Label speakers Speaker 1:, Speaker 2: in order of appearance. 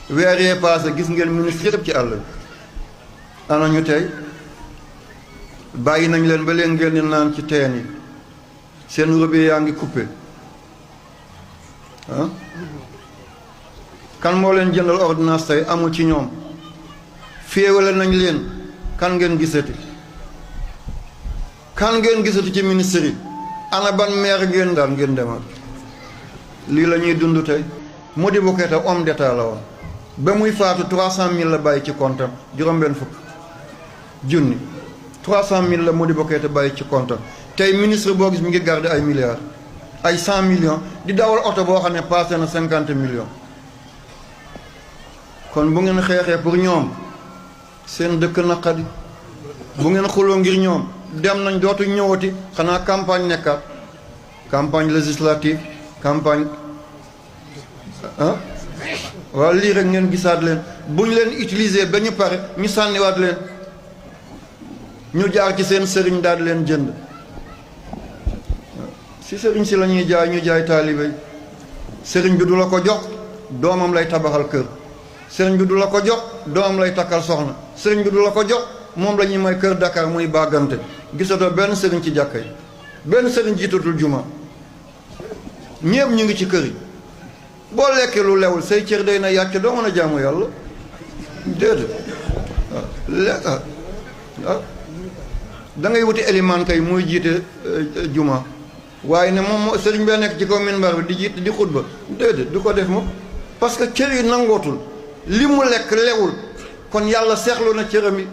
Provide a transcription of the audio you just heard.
Speaker 1: weer yee passé gis ngeen ministre yëpp ci àll bi ana ñu tey bàyyi nañ leen ba leen ngeen di naan ci teen yi seen robinet yaa ngi coupé ah kan moo leen jëndal ordonnance tey amul ci ñoom féewale nañ leen kan ngeen gisati ci ministère yi ana ban maire ngeen daan ngeen demal lii la ñuy dund tey Modibo Keïta homme d'état la woon ba muy faatu 300 000 la bàyyi ci comptam juróom-benn fukk junni 300 000 la Modibo Keïta bàyyi ci comptam tey ministre boo gis mi ngi garder ay milliards ay 100 millions di dawal oto boo xam ne passé na 50 millions kon bu ngeen xeexee pour ñoom seen dëkk naqadi bu ngeen xuloo ngir ñoom dem nañ dootu ñëwati xanaa campagne nekkaat campagne législative campagne ah waaw lii rek ngeen gisaat leen bu ñu leen utiliser ba ñu pare ñu sànniwaat leen ñu jaar ci seen sëriñ daal di leen jënd si sëriñ si la ñuy jaay ñu jaay taalibe sëriñ bi du la ko jox doomam lay tabaxal kër sëriñ bi du la ko jox doomam lay takkal soxna sëriñ bi du la ko jox moom la ñuy may kër Dakar muy bàggante gisatoo benn sëriñ ci jàkka yi benn sëriñ jiitatul juma ñépp ñu ngi ci kër yi boo lekkee lu lewul say cër day na yàcc doo mën a jaamu yàlla déedéet da ngay wuti élimaan kay muy jiite juma waaye ne moom sëriñ bee nekk ci kaw minbar bi di jiite di xutba déedéet du ko def moom parce que cër yi nangootul li mu lekk lewul kon yàlla seexlu na cëram yi